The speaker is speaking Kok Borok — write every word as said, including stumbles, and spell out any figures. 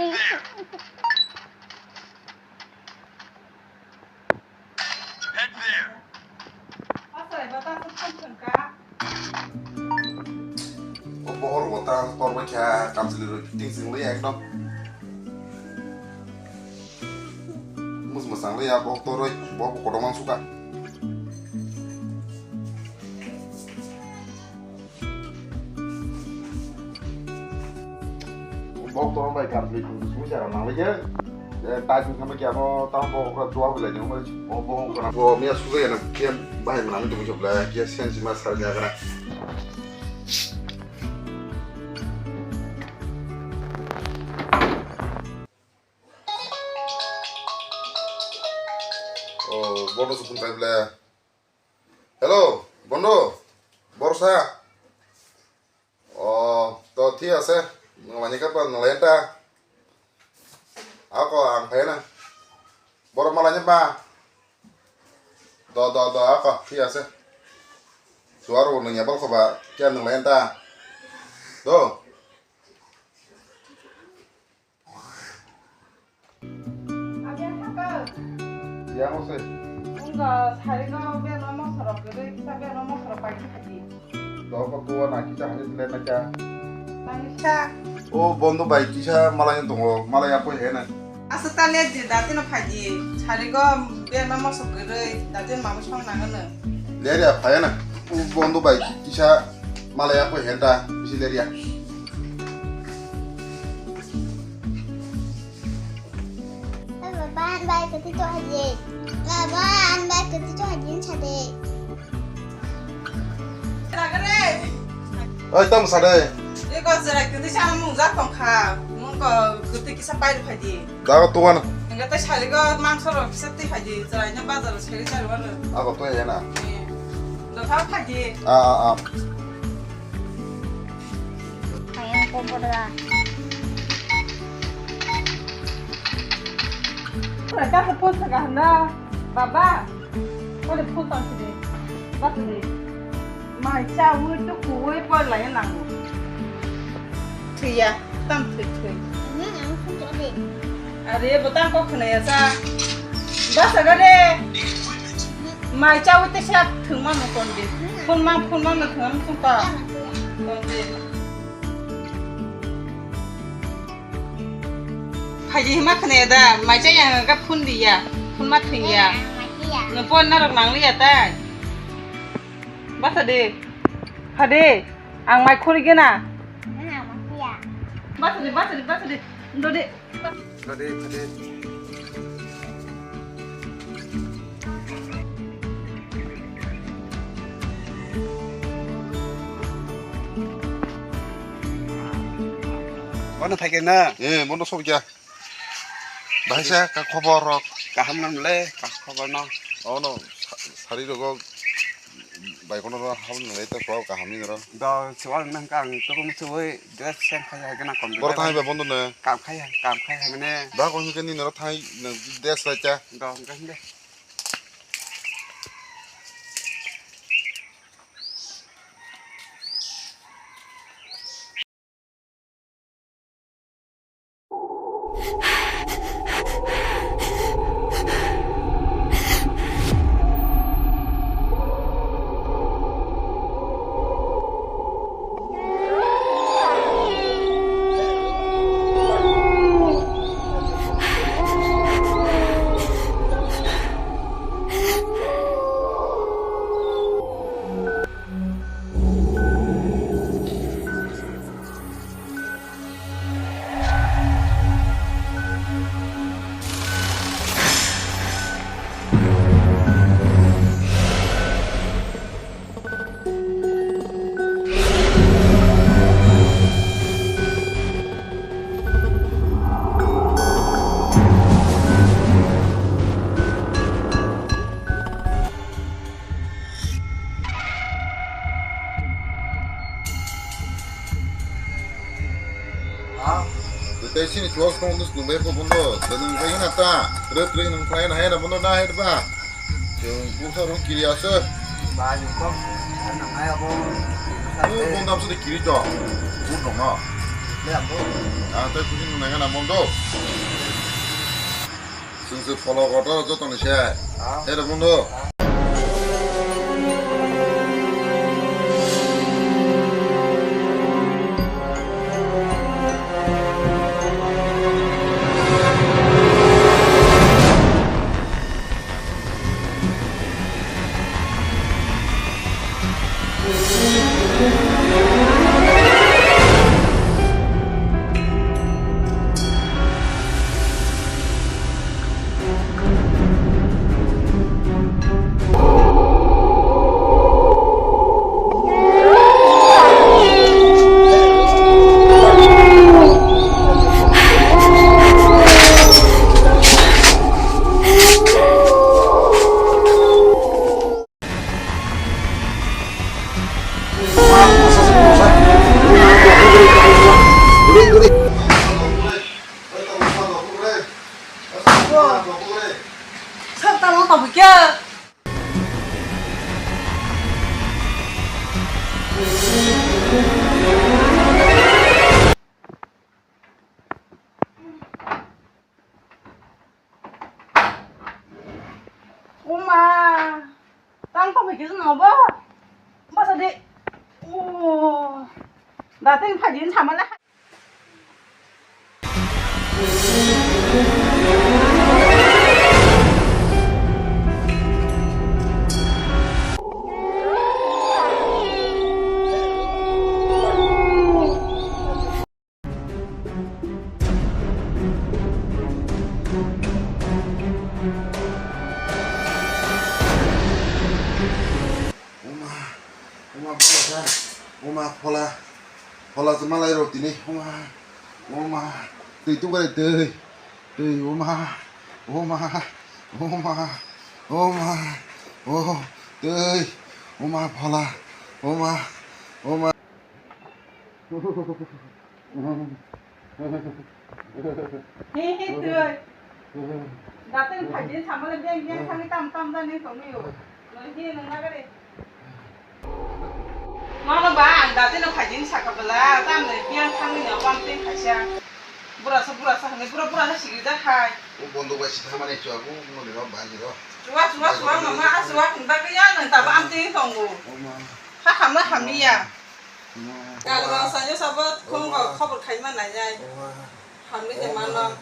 Head there. O bohol bo ta tor bai kha, kamchwlwi rwi fitting sing li ekdom. Mus masang li ya, bo tor rwi, bo kotorma suka. Bok tong bai kam pli pung sung jara nang lagi. Tai sung sama kia mo tang bok okra dua belai ni mo mo bok okra bo mia suga ya na kia bahai mana mi tu muchop la kia sen sima sar nya kana. Oh, bono sukun tai bla. Hello, bondo. Borsa. Oh, to thik ase. Nwng laini kha pa nwng lai ta. Ako ang phai na. Boro malai ni ba. Do, do, do, ako thik ase. Suar bo nwng ya bal ko ba. Kya nwng lai ta. Do. Yang ose. Wngkha sari no beno mosoro kwrwi kisa beno mosoro paikhe phaidi. Dogo tuwa na kisa hani sile na kya? Nangisa. O bondo bai kisa malai tongo, malai apoi hena. Asa tale je dati no phaidi, sari go beno mosoro kwrwi dati mamu song nangano. Leri aphayana. O bondo bai kisa malai apoi henta bisi leri ya. Baba, an bai kwtwi chwng haji. Baba, an bai kwtwi chwng haji, wngsa de. Oi, tamo sa de. Eko chwrai kwtwi sa mung jak tong kha. Mung ko kwtwi kisa pai rw phaidi. Dago tuwan. Enga tai sari go mangso rok kisa twi phaidi. Chwrai no bazar o sari sari wano. Ako to ya na. Eh. Do thang phaidi. A, a, a. Ayang kompor da. Ora ta ko posa ga na. Baba. Ko de posa si de. Ba de. Mai cha wi to ku wi por la ya na. Thwi ya, tam thwi thwi. Ni ang phone to de. Are bo tam ko khna ya cha. Ba sa ga de. Mai cha wi te sa thung ma no kon de. Phone ma phone ma no thung am thung ta. Kon de. Phaidi hima khna ya da, mai cha yang ga phone di ya. Phone ma thung ya. No phone na rok nang li ya ta. Ba sa de. Pha de. Ang mai khori gena. Nana, makia. Basa de, basa de, basa de. Ndo de. Ndo de, ndo de. Bono phai khe na? Eh, bono sok ya. Bahai sa ka khobor rok. Kaham nam le, ka khobor no. Oh no, sa-, sari rogo. Bai kono ro habni nalai ta kwao kaham ni ro. Do chuwal nang kang to ko muchui dress sen khai hai gana kom. Bor thang ba bondo ne. Kam khai hai, kam khai hai mane. Ba ko ni ro thang nang dress lai cha. Do nang de. Tei sini chuas kong dus nung bai ko bondo, tei nung bai na ta, re tre nung bai na hai na bondo na hai ba. Chung bung sa rung kiri ase. Ba yung kong, na hai abo. Bung bung dam sini kiri to. Bung dong na. Ang tei kuching nang nang bondo. Sung se polo kotor joto ni se. Hero bondo. Oma, tang tong khe no bo. Basa de. O. Datin phajin samala. Oma, oma, bwsa, oma, phola, phola se malai rw tini, oma, oma, twi tubari twi, twi, oma, oma, oma, oma, o, twi, oma, phola, oma, oma. He, he, twi. Datin phajin samale beng beng thangwi tam tam jani tongwi o. Noi he nang nagari. Nono ba ang datin phajin sakabala tam noi beng thangwi no pam teng khaisa. Burasa burasa hwnwi bura burasa sigri jak hai. O bondo bai sitha mani chwa bo no le ro ba ni ro. Chwa chwa chwa mama a chwa hwnba ya nang taba am teng tongo. O ma. Ha hamna hamya. Kalwng sanya sabo khum khobor khaima nainai. Hamni de mano.